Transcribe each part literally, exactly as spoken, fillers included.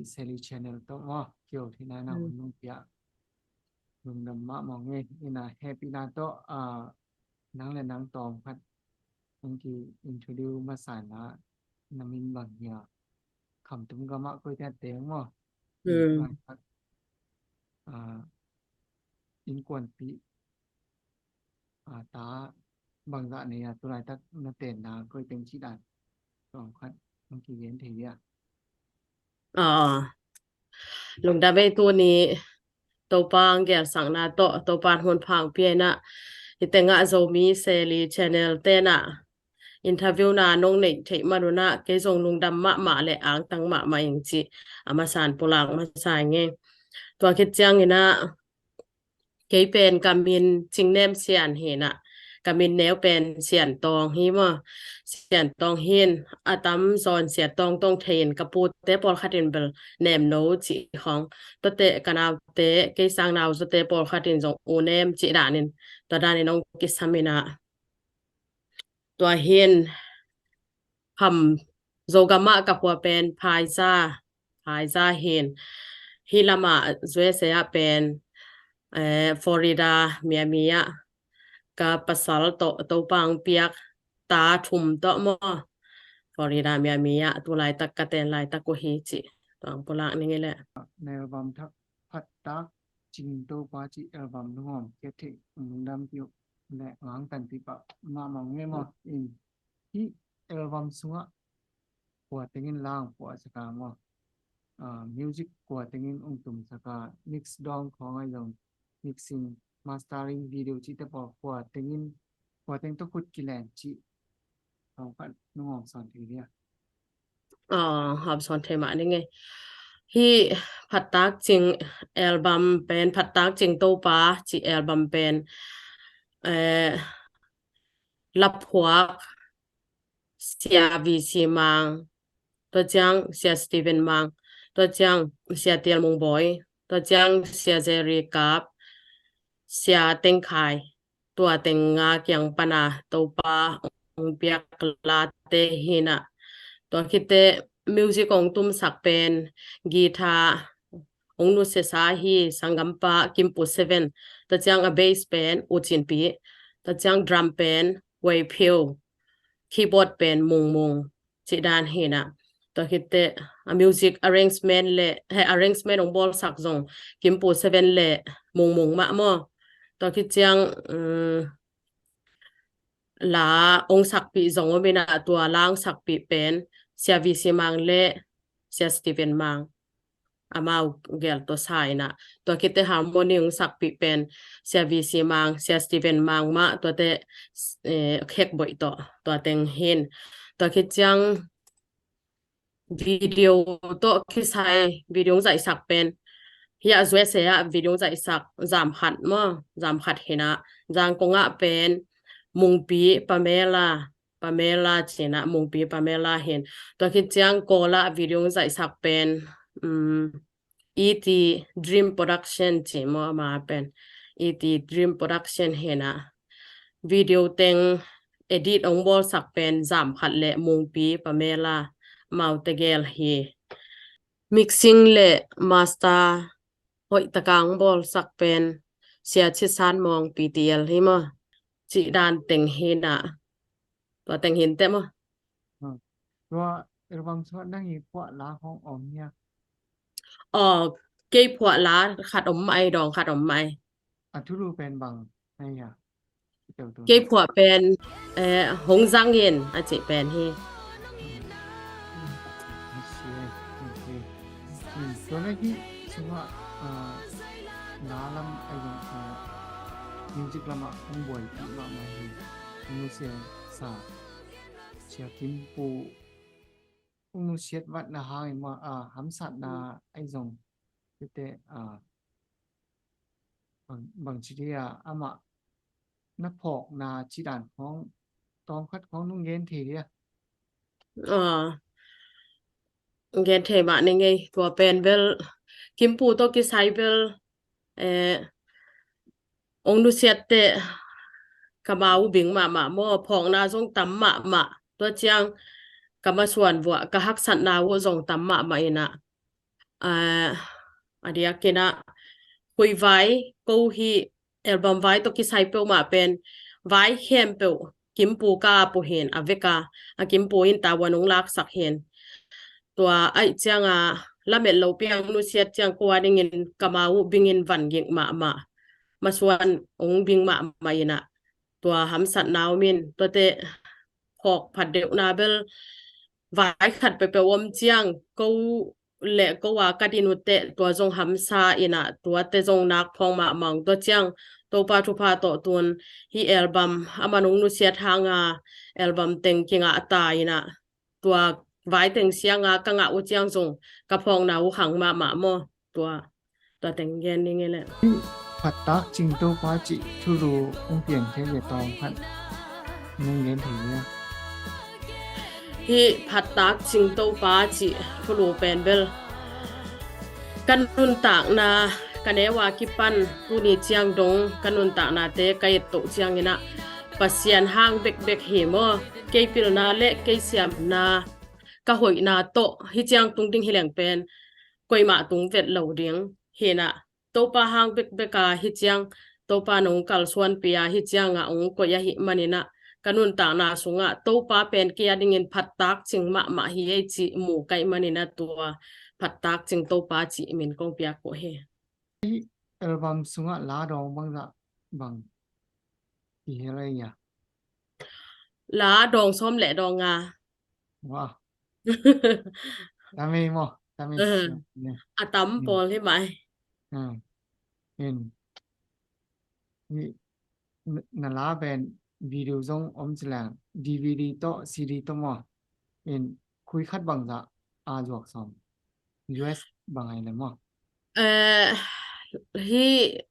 Seli Channel tawh maw, kio thina na hun nung pia. Lungdam mahmah ngei. Ina hehpihna tawh, ah, nang le nang tawm khat hong ki introduce masa na, na min bang hia? Khamtung gamah koi tia teng maw? Ina khat, ah, innkuanpih, ah, ta bangzah nei a, tulaitak na tenna koi teng cih dan tawm khat hong kigen thei dia. Ah, lungdam ei. Tuni Topa hong gelsakna tawh Topa hong pia ina, hih tengah Zomi Seli Channel tenah interview na nong neih theih manunah kei zong lungdam mahmah le angtang mahmah ing cih a masan pulak masa ing ei. Tua khit ciangin ah kei pen ka min Cingnem Sian hi ina, ka min neu pen Sian Tawng hi maw. Sian Tawng hi in, a tamzaw in Sian Tawng tawng thei in, ka pute pawlkhat in bel Nem No cih khawng. Tuate ka naute, kei sang nau zawte pawlkhat in zong U Nem cih danin, tua danin hong kisam ina. Tua hi in, kham, Zogamah ka khua pen Phaiza, Phaiza hi in, hih lamah U S A ah pen, eh, Florida, Miami ah ka pasal tawh Topa hong piak ta thum tawh maw, Florida, Miami ah tulaitak ka ten laitak uh hi cih tua hong pulak ning ei leh. Na album thak Phattak Cing Topa cih album lungawm kei theih, lungdam pih uh le ngangtan pih pah mahmah ngei maw. In hih album sungah kua tengin lang puahsak a maw, ah, music kua tengin hong tumsak a, mix dawng khawng ahi zong, mixing, mastering, video cihte pawl kua tengin, kua teng tawh khut kilen cih tawm khat nung hawm sawn thei dia. Ah, hawm sawn thei mah ning ei. Hih Phattak Cing album pen, Phattak Cing Topa cih album pen, eh, laphuak Sia V C Mang, tua ciang Sia Steven Mang, tua ciang Sia Tial Mung Bawi, tua ciang Sia Jerry Kap, Sia Teng Khai, tua teng nga kiang pana Topa hong piak late hi ina. Tua khit teh music hong tumsak pen guitar hong nusiasa hi sanggampa Kimpu Seven, tua ciang a bass pen U Cin Pi, tua ciang drum pen Wei Phiu, keyboard pen Mung Mung cih dan hi ina. Tua khit teh a music arrangement le, he, arrangement hong bawlsak zong Kimpu Seven le Mung Mung mah maw. Tua khit ciang, um, la hong sakpih zong om ina, tua la hong sakpih pen Sia V C Mang le Sia Steven Mang, amau gel tawh sa ina. Tua khit teh harmony hong sakpih pen Sia V C Mang, Sia Steven Mang mah, tuate, eh, khekboih tawh tua teng hi in. Tua khit ciang video tawh kisai video hong zaihsak pen, hih U S A ah video hong zaihsak zam khat maw, zam khat hi ina. Zangkong ah pen Mungpi Pamela, Pamela ci ina, Mungpi Pamela hi in. Tua khit ciang Kawl ah video hong zaihsak pen, um, E T Dream Production ci maw, ama pen E T Dream Production hi ina. Video teng edit hong bawlsak pen zam khat le Mungpi Pamela, amaute gel hi. Mixing le master hoih taka hong bawlsak pen Sia Chisan Mawng P T L hi maw. Cih dan teng hi ina. Tua teng hi in teh maw. Hmm. Tua album sungah nang ii phuah la hong om hia? Aw, kei phuah la khat om mah ei, dawng khat om mah ei. A thulu pen bang hia? Kei phuah pen, eh, Hong Zang In a cih pen hi. Hmm. I see, I see. Hmm. Tua leh hih sungah, ah, la lam a zong, ah, music lamah hong buaipih mahmah hi. Hong nusiasa Sia Kimpu hong nusiat vatna hangin maw, ah, hamsatna a zong, tete, ah, bang, bangci dia amah na phawkna cih dan khawng tawm khat khawng nung gen thei dia. Ah, gen thei mah ning ei. Tua pen bel Kimpu tawh kisai bel, eh, hong nusiat teh ka mau bing mahmah maw, phawkna zong tam mahmah. Tua ciang ka masuan vuah ka haksatna uh zong tam mahmah ina. a, a diakin ah khuivai ko hi, album vai tawh kisai peuhmah pen vai khempeuh Kimpu ka ap uh hi a, vek a, a Kimpu in tavuan hong laksak hi. Tua ahih ciangin lamet lopi hang nusiat ciang ko a dingin kamau bingin van gik mahmah, masuan hong bing mahmah in ah, tua hamsatna om in, tuate phawk phat deuhna bel vai khat peuhpeuh om ciang ko le ko a ka din uh teh tua zong hamsa in ah, tuate zong nak phawng mahmah ung. Tua ciang Topa thupha tawh tun hih album a man hong nusiat hang a, album teng kingah ta in ah, tua vai teng siang a ka ngah uh ciang zong ka phawkna uh khang mahmah maw. Tua, tua teng gen ning e leh. Phattak Cing Topa cih thulu hong pian kei le tawm khat nong gen thei nia. Hih Phattak Cing Topa cih thulu pen bel ka nuntakna, ka neu a kipan tuni ciang dong ka nuntaknate ka et toh ciangin ah Pasian hang bekbek hi maw. Kei pilna le kei siamna, ka hoihna tawh hih ciang tung ding hi leng pen koimah tung vet lo ding hi in ah, Topa hang bekbek a hih ciang, Topa nong kalsuanpih a hih ciang ah hong koih ahih manin ah, ka nuntakna sungah Topa pen kei a dingin phattak cing mahmah hi ei cih mu ka hih manin ah, tua Phattak Cing Topa cih min kong piak uh hi. Album sungah la dawng bangzah bang i hel ei a? La dawng sawm le dawng nga. Wow. Tam ei maw, tam ei. Uh, siam ne. A tam pawl hi mai. Uh. In. Hi, na, na la pen video zong om ci leng, D V D tawh, C D tawh maw. In, khui khat bangzah a zuak sawm? U S bang ai le maw? Eh, hih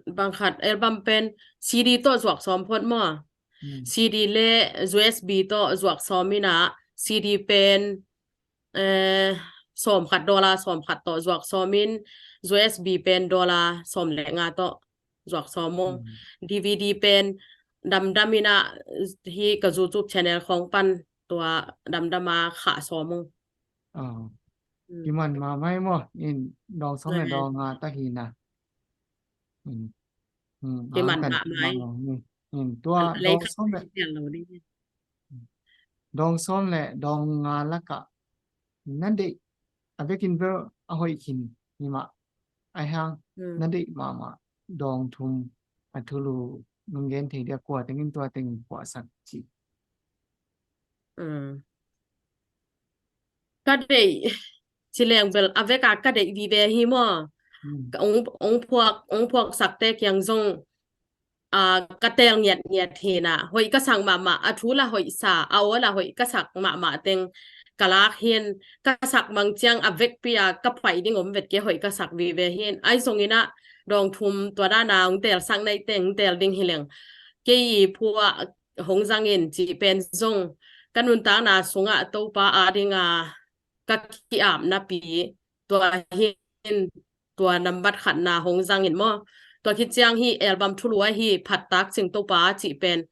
bang khat album pen C D tawh zuak sawm phot maw. Hmm. C D le U S B tawh zuak sawm in ah, C D pen, eh, sawm khat, dollar sawm khat tawh zuak sawm in, U S B pen dollar sawm le nga tawh zuak sawm ung. Hmm. D V D pen damdam in ah, hih ka YouTube channel khawng pan tua damdam a khah sawm ung. Ah. Hmm. Kiman mahmah ei maw, in dawng sawm le dawng nga ta hi na. In, hmm, kiman mahmah ei. In, tua dawng sawm le, dawng sawm le dawng nga lakah na deih, a vekin bel a hoih khin hi mah. Ai hang, hmm, na deih mahmah dawng thum a thulu nong gen thei dia, kua tengin tua teng puahsak ci? Hmm. Ka deih ci leng bel a vek a ka deih vive hi maw. Hmm. Ka ong, ong phuak, ong phuaksakte kiang zong, ah, ka teel ngiatngiat hi na. Hoih ka sak mahmah, a thu la hoih sa, a aw la hoih ka sak mahmah teng ka lak hi. Ka sak mang ciang a vekpi a ka pai ding om vet kei, hoih ka sak vive hi. Ai zongin ah dawng thum tua dan a ong teelsak nai teng teel ding hi leng, kei i phuak hong zang in cih pen zong ka nuntakna sungah Topa a ding a ka ki-apnapi tua hi in, tua nambat khatna hong zang in maw. Tua khit ciang hih album thulu ahi Phattak Cing Topa cih pen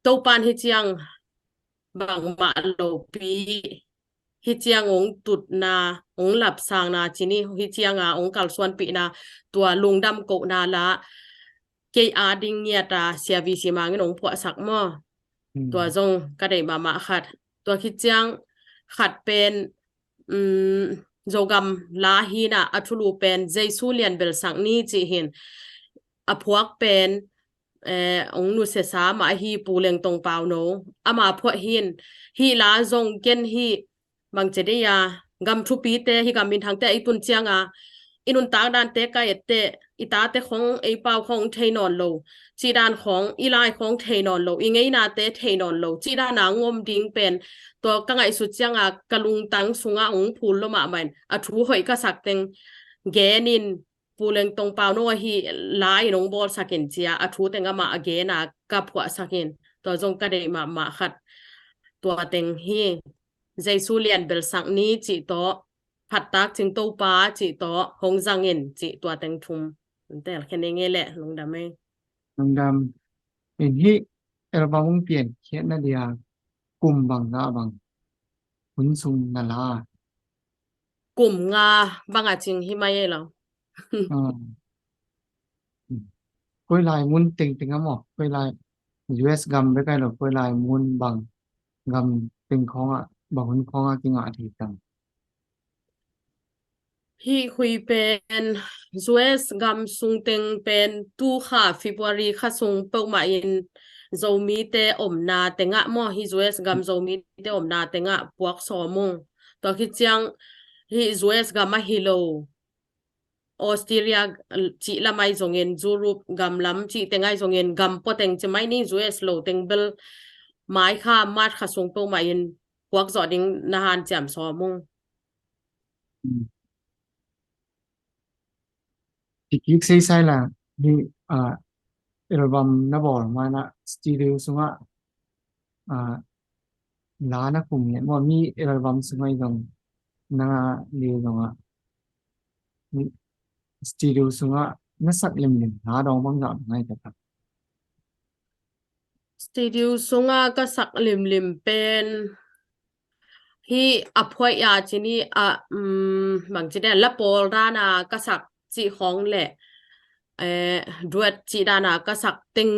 Topa in hih ciang bangmah lopi, hih ciang ong tutna, ong lapsangna ci ni, hih ciang a ong kalsuanpihna, tua lungdam kohna la kei a ding ngiat a Sia V C Mang in ong phuahsak maw. Hmm. Tua zong ka deih mahmah khat. Tua khit ciang khat pen, um, Zogam la hi na, a thulu pen Jesu Lian Belsak Ni cih hi in, a phuak pen, eh, ong nusiasa mah ahi Pu Leng Tong Pau No, ama phuah hi in. Hih la zong ken hih bangci deih a, gam thupite, hih gam minthangte a i tun ciang a, i nuntak dante ka et teh, i tate khong, ei pau khong thei nawn lo cih dan khong, i lai khong thei nawn lo, i ngeinate thei nawn lo cih dan a ong om ding pen, tua ka ngaihsut ciang a ka lungtang sungah ong phul lua mahmah in, a thu hoih ka sak teng gen in, Pu Leng Tong Pau No ahi la in ong bawlsak in ci a, a thu teng amah a gen a ka phuahsak in, tua zong ka deih mahmah khat. Tua teng hi, Jesu Lian Belsak Ni cih tawh, Phattak Cing Topa cih tawh, Hong Zang In cih, tua teng thum. Tel khen ing e leh, lungdam e. Lungdam. In hih album hong pian khiatna dia kum bang, za bang hun sung na la? kum nga bang a cing hi mai ei lo. Koi lai mun tengteng a maw, koi lai U S gam bek ai lo, koi lai mun bang gam teng khawngah, bang hun khawngah kingah thei tam? Hih khui pen U S gam sung teng pen tu kha February kha sung peuhmah in Zomite omna tengah maw, hih U S gam Zomite omna tengah puak sawm ung. Tua khit ciang hih U S gam ahi lo Australia cih lam ai zongin, Europe gam lam cih teng ai zongin, gam pua teng ci mai ni, U S lo teng bel mai kha March kha sung peuhmah in puak zawh ding na hanciam sawm ung. Kikik seisai la, ni, ah, album na bawl mana studio sungah, ah, la na khum ngiat maw, mi album sungah i zong na li zongah, mi studio sungah na sak limlim la dawng bang zah ngai ta ta. Studio sunga ka sak limlim pen hi a phuai a cini a, um, bang ci den la pawl dana ka sak cih khawng le, eh, duet cih dana ka sak teng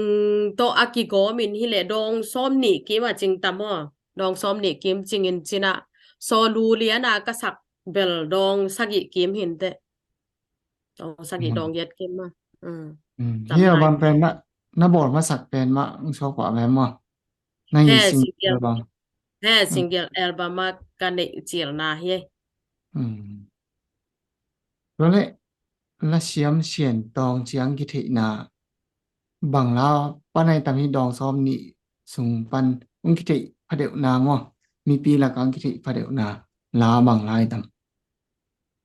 tawh a kigawmin hi le dawng sawm nih kim a cing tam aw. Dawng sawm nih kim cingin cina sawlu liana ka sak bel dawng sagih kim hinte. Dawng sagih dawng giat kim ma. Hi album pen na, na bawl masak pen mah ung suak pah ve maw? Na hi single album. He single album a ka neih cilna hi. Tua le la siam sian tawng ciang kitheihna bang la pan ai tam hi dawng sawm nih sung pan ung kitheih phadeuhna maw? Mipi lakang kitheih phadeuhna la bang la ai tam?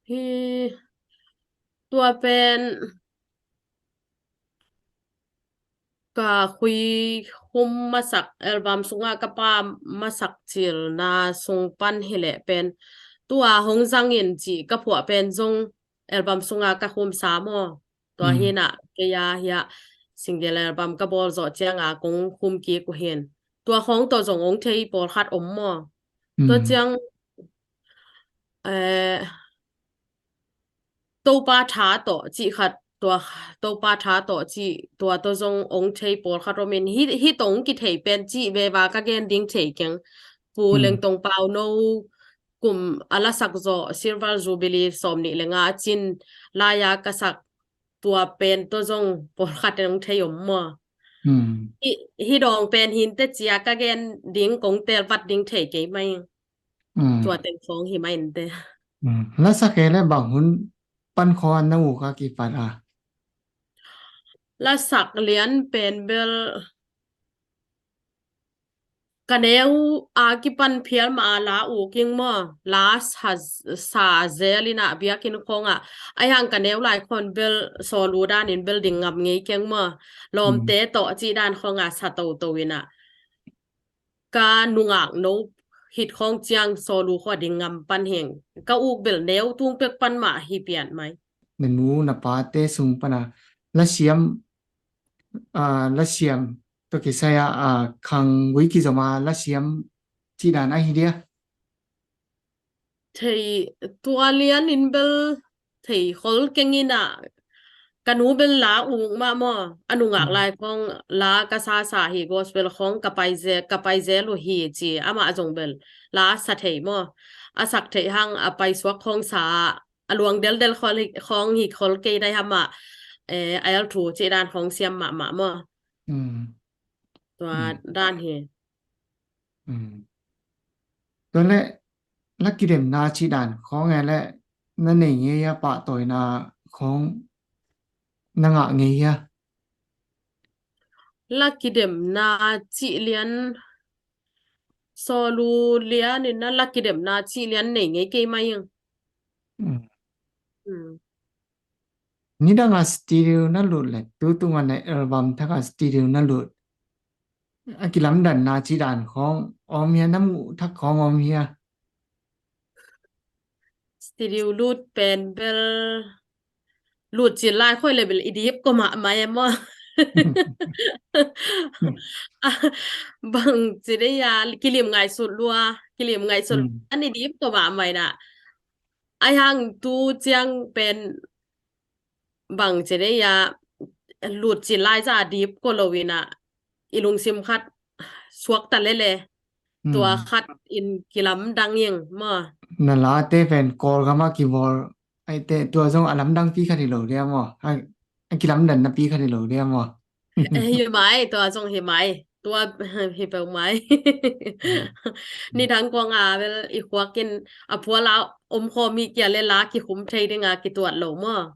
Hi tua pen ka khui khum masak album sunga ka pa masak cilna sung pan hi leh pen tua hong zangin cih ka phuah pen zong album sunga ka khum sa maw? Tua hina kei a hia single album ka bawl zawh cianga kong khum kik uh hin. Tua khawng tawh zong ong thei pawlkhat om maw? Tua ciang, eh, Topa tha tawh cih khat, tua Topa tha tawh cih tua tawh zong ong thei pawlkhat om in hi, hi tawh ong kithei pen cih veva ka gen ding thei keng. Pu Lengtong Pau no kum a la sak zawh Silver Jubilee sawm nih le nga a cin lai-a ka sak tua pen tawh zong pawlkhat in ong thei om maw? Hi, hi dawng pen hinte cia ka gen ding kong tel vat ding thei kei mai. Tua teng khawng hi mai inte. La sak e le bang hun pan khaw an na uk a kipat a? La sak lian pen bel ka neu a kipan phial ma a la uk ing maw? La sa, sa zel ina biakinn khawngah ai hang ka neu lai khawn bel sawlu danin bel ding ngam ngei keng maw? Lawmte tawh cih dan khawngah sa toto ina ka nungak no hit khawng ciang sawlu khaw ding ngam pan heng. Ka uk bel neu tung pek pan mah hi pian mai. Na nu na pate sung pana la siam, ah, la siam to kisai a, ah, khang gui kizom a la siam cih dan ahi dia. Thei tua lian in bel thei khol keng ina ka nu bel la uk mah maw? A nungak lai khawng la ka sa sa hi gospel khawng ka pai zel, ka pai zel uh hi ci amah zong bel la sa thei maw? A sak thei hang a pai suak khawng sa a luang deldel khol hi, khawng hi khol kei dai hamah, eh, a el thu cih dan khawng siam mahmah maw? Tua dan hi. Tua le la kidemna cih dan khawng e le na nei ngei a pahtawina khawng na ngah ngei a? La kidemna cih lian sawlu lian in na la kidemna cih lian nei ngei kei mai ing. Nidanga studio na lut le tutunga na album thaka studio na lut a kilamdanna cih dan khawng om hia, na muh thak khawng om hia? Studio lut pen bel lut cil lai khoi le bel i dip ko mah mai em maw? Bang ci dei a kilim ngaihsut lua, kilim ngaihsut an i dip ko mah mai na. Ahi hang tu ciang pen bang ci dei a, lut ci lai za dip ko lo in a, i lungsim khat suak ta lele. Tua khat in kilamdang ing maw. Na late pen Kawlgam a kibawl, aite tua zong a lamdang pi khat hi lo dia maw. A, a kilamdanna pi khat hi lo dia maw. Hi mai, tua zong hi mai. Tua hi peuh mai. Nidang kong a bel i khuak in a phual a om khawm hi kia le la kikhum thei ding a kituat lo maw.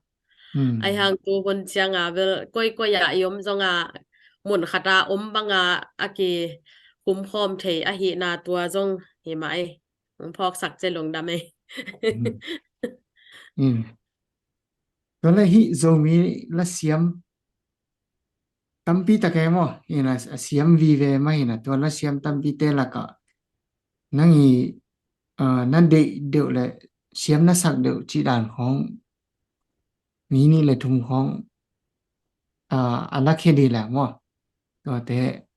Ahi hang tu hun ciang a bel koikoi a i om zong a mun khat a om bang a a kikhum khawm thei ahihna tua zong hi mai. Hong phawksak ci lungdam ei. Tua le hih Zomi lasiam tampi tak e maw, hi na, a siam vive mah hi na, tua lasiam tampite lakah nang i, ah, na deih deuh le siam na sak deuh cih dan khawng mi nih le thum khawng, ah, a lakhia dih le maw. Tuate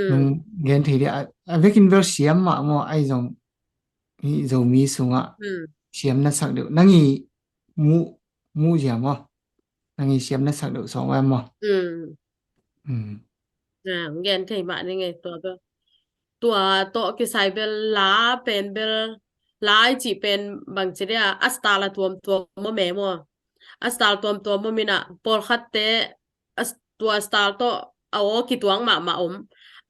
nung gen thei dih a, a vekin bel siam mah maw, ahi zong hih Zomi sungah siam na sak deuh nang i muh, muh zia maw. Nang i siam na sak deuh sawng vai maw. Gen thei mah ni ngei tua bel. Tua tawh kisai bel la pen bel, la i cih pen bang ci dia, a style a tuamtuam maw me maw. A style tuamtuam maw mina, pawlkhatte tua style tawh a aw kituang mahmah om.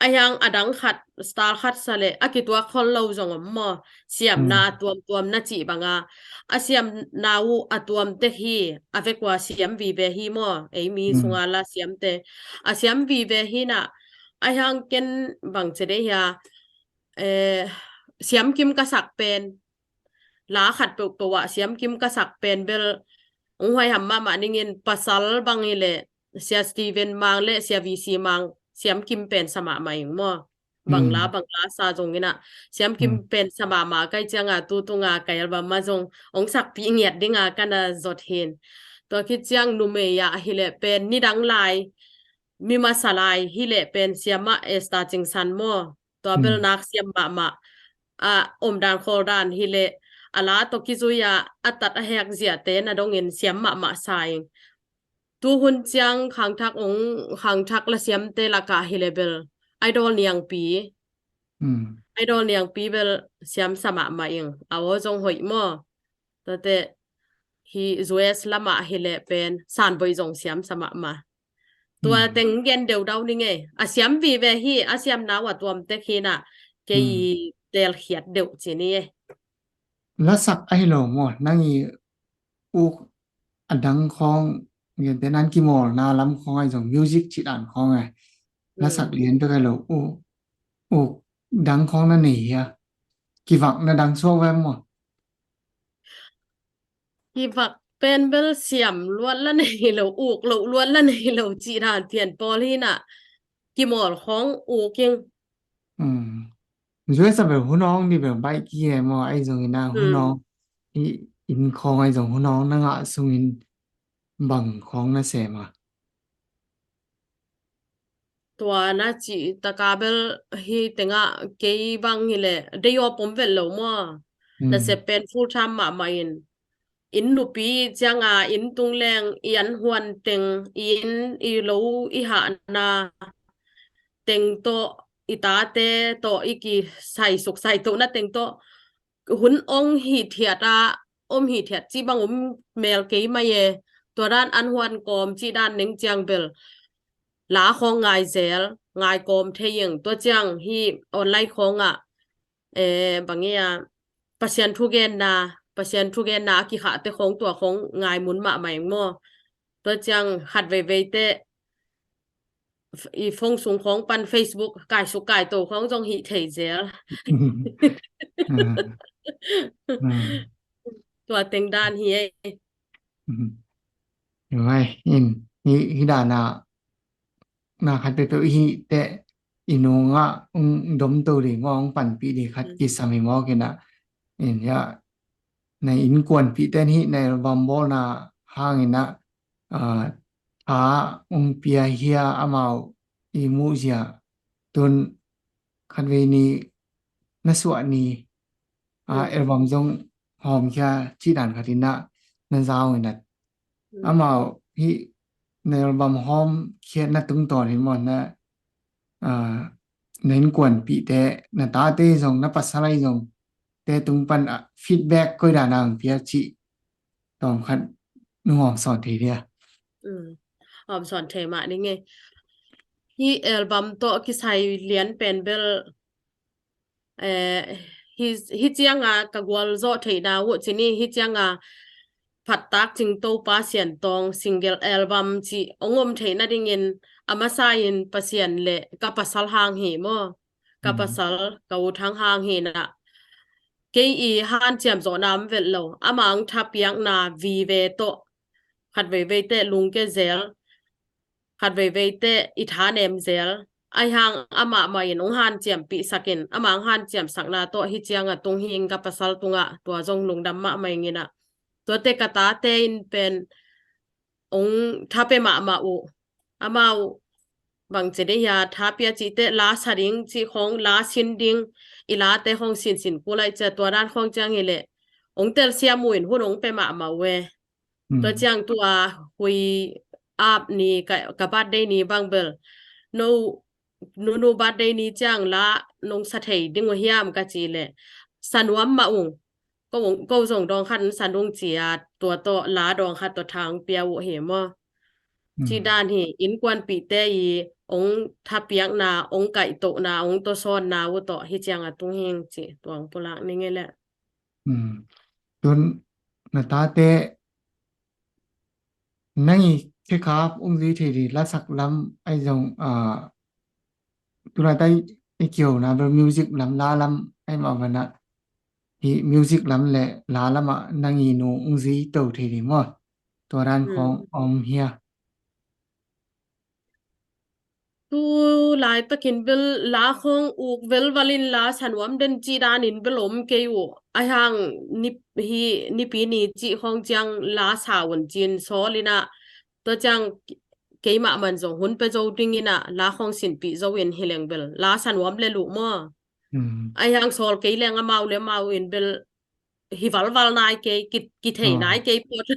Ahi hang a dang khat, style khat sa le a kituak khol lo zong om maw. Siamna a tuamtuam na cih banga a siamna uh a tuam tek hi, a vekua siam vive hi maw. Ei mi sunga la siamte a siam vive hi na. Ahi hang ken bang ci dei hia, eh, siam kim ka sak pen, la khat peuhpeuh ah siam kim ka sak pen bel hong huaiham mahmah ningin pasal bang hi le Sia Steven Mang le Sia V C Mang siam kim pen sa mahmah ing maw. Bang la bang la sa zong ina siam kim pen sa mahmah kai cianga tu tunga kai album a zong hong sakpih ngiat dinga kana zot hin. Tua khit ciang numei ah hi le pen nidang lai mi masa lai hi le pen siamah Esther Cing San maw. Tua bel nak siam mahmah a, om dan khol dan hi le a la tawh kizui a, a tat a hek ziate na dongin siam mahmah sa ing. Tu hun ciang khangthak ong, khangthak la siamte lakah hi le bel Idol Niangpi. Idol Niangpi bel siam sa mahmah ing. A aw zong hoih maw. Tuate hi U S lamah hi le pen Sanboi zong siam sa mahmah. Tua teng gen deuh dau ni ngei. A siam vive hi, a siamna uh a tuam tek hi na, kei telkhiat deuh ci ni e. Lasak ahi lo maw, nang i uk a dang khawng, gente nan kimawlna lam khawng ahi zong music cih dan khawng e. Lasak lian tuk ahi lo, uk, uk dang khawng na nei hia. Kivakna dang suak ve maw. Kivak pen bel siam luat la nei lo, uk loh luat la nei lo cih dan pian pawl hi na, kimawl khawng uk ing. U S a bel hunawng ni bel baih ki e maw, ahi zong ina hunawng i inn khawng ahi zong hunawng na ngah sungin bang khawng na sem a. Tua na cih taka bel hi tengah kei bang hi le day off om vet lo maw. Na sep pen full time mahmah in. Inn nupi cianga inn tung leng i an huan teng, i inn i lo i hahna teng tawh, i tate tawh i kisai suk sai tohna teng tawh hun ong hithiat a, om hithiat cih bang om mel kei mai e. Tua dan an huan kawm cih dan neng ciang bel la khawng ngai zel, ngai kawm thei ing. Tua ciang hi online khawngah, eh, bang ia Pasian thugenna, Pasian thugenna a kikhahte khawng tua khawng ngai mun mahmah ing maw. Tua ciang khat veiveite i phone sung khawng pan Facebook kaisuk kaito khawng zong hih thei zel. Tua teng dan hi e. Vai in hi, hi dana na khat peuhpeuh i hih teh i nungah ung domto ding maw, ung panpih ding khat kisam hi maw kina. In ya na innkuanpihte in hih na album bawlna hangin ah, ah, tha ung pia hia amau i muhzia tun khatvei ni na suah ni, ah, album zong hawmkhia cih dan khat in ah na za uh in ah, amau hih na album hawmkhiatna tungtawn hi maw, na, ah, na innkuanpihte, na tate zong, na pasal ahi zong te tung pan ah feedback koi dan a hong pia cih tawm khat nung hawm sawn thei dia? Hawm sawn thei mah ding e. Hih album tawh kisai lian pen bel, eh, hi, hi cianga ka gualzawh theihna uh ci ni, hi cianga Phattak Cingtopa Siantawng single album cih hong om theih nadingin a masa in Pasian le ka pasal hang hi maw. Ka pasal, ka U Thang hang hi na. Kei i hanciam zawhna om velh lo. Amah hong thapiakna vive tawh khat veivei teh lungke zel, khat veivei teh i thanem zel. Ahi hang amah mah in hong hanciampih sak in, amah hong hanciamsakna tawh hi cianga tung hing ka pasal tungah, tua zong lungdam mahmah ing in ah. Tuate ka tate in pen hong tha pia mahmah uh. Amau bangci dei hia, tha pia cih teh la sa ding cih khawng, la sin ding, i late khawng sinsin kul aih cia, tua dan khawng ciang hi leh hong telsiam uh in hun hong pia mahmah uh e. Tua ciang tua hui ap ni, ka, ka birthday ni bang bel, no, nunu birthday ni ciang la nong sa thei ding uh hiam ka cih leh sa nuam mah ung. Ko, ko zong dawng khat sa nung cia, tua tawh la dawng khat tawh tha hong pia uh hi maw. Cih dan hi, innkuanpihte i hong thapiakna, hong kaihtohna, hong tawsawnna uh tawh hi cianga tung hing cih tua hong pulak ning e leh. Tun na tate nang i khekhap hong zui thei ding, lasak lam ahi zong, ah, tulaitak i kihona bel music lam, la lam ahi mah van ah, hih music lam le la lam ah nang i nu hong zui to thei ding maw? Tua dan khawng om hia? Tu laitakin bel la khawng uk velvalin la sa nuam den cih danin bel om kei uh. Ahi hang ni, hih Nipi ni cih khawng ciang la sa un cin sawl in ah, tua ciang keimah man zong hun pia zo ding in ah, la khawng sinpih zo in hi leng bel la sa nuam le luh maw. Ahi hang sawl kei leng amau le amau in bel hi valval nai kei, ki, kithei nai kei phot.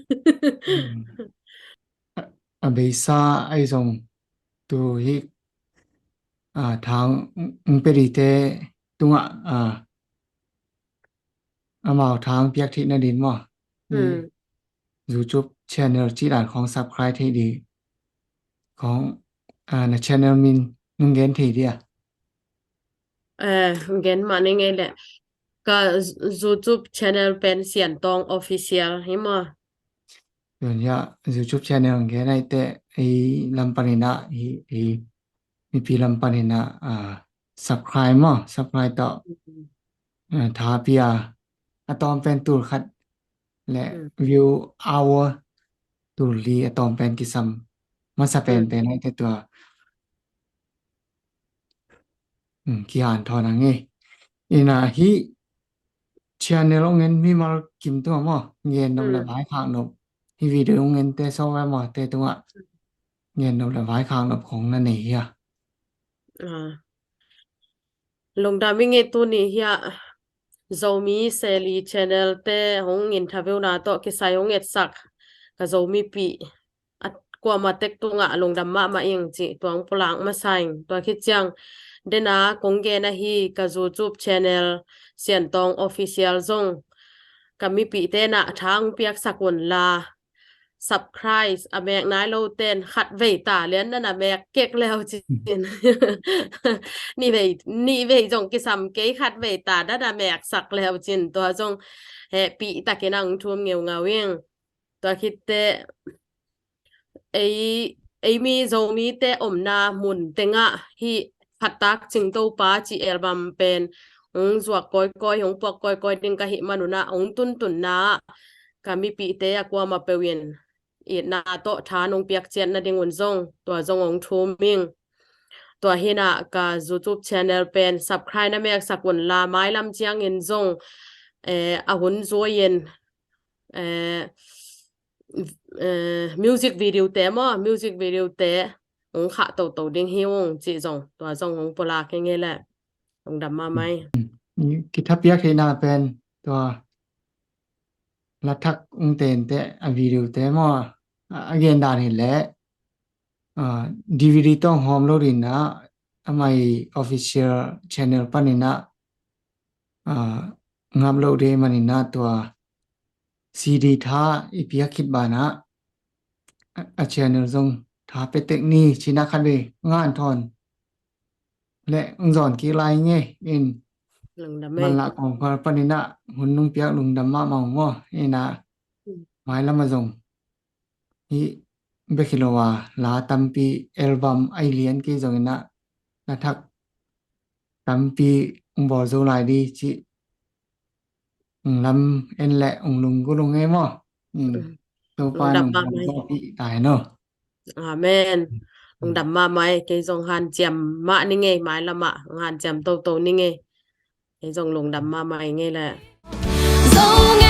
A beisa ahi zong tu hih, ah, tha hong pia dingte tungah, ah, amau tha hong piak theih nading maw? YouTube channel cih dan khawng subscribe theih ding khawng, ah, na channel min nung gen thei dia? Eh, gen mah ning e leh. Ka YouTube channel pen Siantawng Official hi maw? Tun hia YouTube channel gen ai teh, ei lam panin ah, ei, ei mipi lam panin ah, ah, subscribe maw, subscribe tawh, ah, tha pia, a tawm pen tul khat le view hour tul li a tawm pen kisam masa pen pen ai teh tua. Kihanthawn ang e. Ina hih channel ong en mimal kim tua maw, ngen nop le vaikhak nop, hih video ong en te so ve maw, te tua ngen nop le vaikhak nop khong na nei hia? Lungdam i ngei tuni hia, Zomi Seli channel te hong interview na tawh kisai hong etsak ka Zomi pi a kuama tek tungah lungdam mahmah ing cih tuang pulak masa ing. Tua khit ciang dena kong gen ahi ka YouTube channel Siantawng Official zong ka mipihte na thang piaksak un la, subscribe a mek nai lo ten khat vei ta lian na na mek kek leu cin. Ni vei, ni vei zong kisam kei, khat vei ta na na mek sak leu cin. Tua zong hehpih takin ang thum ngeungau ing. Tua khitte ei, ei mi Zomite omna mun tengah hih Phattak Cingtopa cih album pen hong zuak kawikawi, hong puak kawikawi ding ka hih manunah hong tuntunna ah ka mipihte a kuama peuh in itna tawh tha nong piak ciat nadingun zong tua zong hong thum ing. Tua hinah ka YouTube channel pen subscribe na meksak un la, mailam ciangin zong, eh, a hun zuai-in, eh, eh, music video te maw, music video te hong khah toto ding hi ung cih zong tua zong hong pulak ing e leh. Lungdam mahmah ing. Kithapiak theihna pen tua lathak ung tente a video te maw, a gen dan hi leh, D V D tawng hawm lo dina amah i official channel panina ngap lo de manina tua C D tha i piak khit bana a channel zong tha petek ni cina khat ve ngan thawn le ung zawn kik lai nge in. Manlah kong khal panina hun nung piak lungdam mahmah ung maw ina. Mailama zong hi bek hi lo a la tampi album ai lian kei zongina lathak tampi ung bawl zo lai di ci ung lam en le ung lunggulh ung ei maw. Topa nung hawm zaw pi tai no. Amen. Lungdam mahmah ei, kei zong hanciam mah ni ngei, mailamah ung hanciam toto ni ngei. Kei zong lungdam mahmah ei ngei le. Zong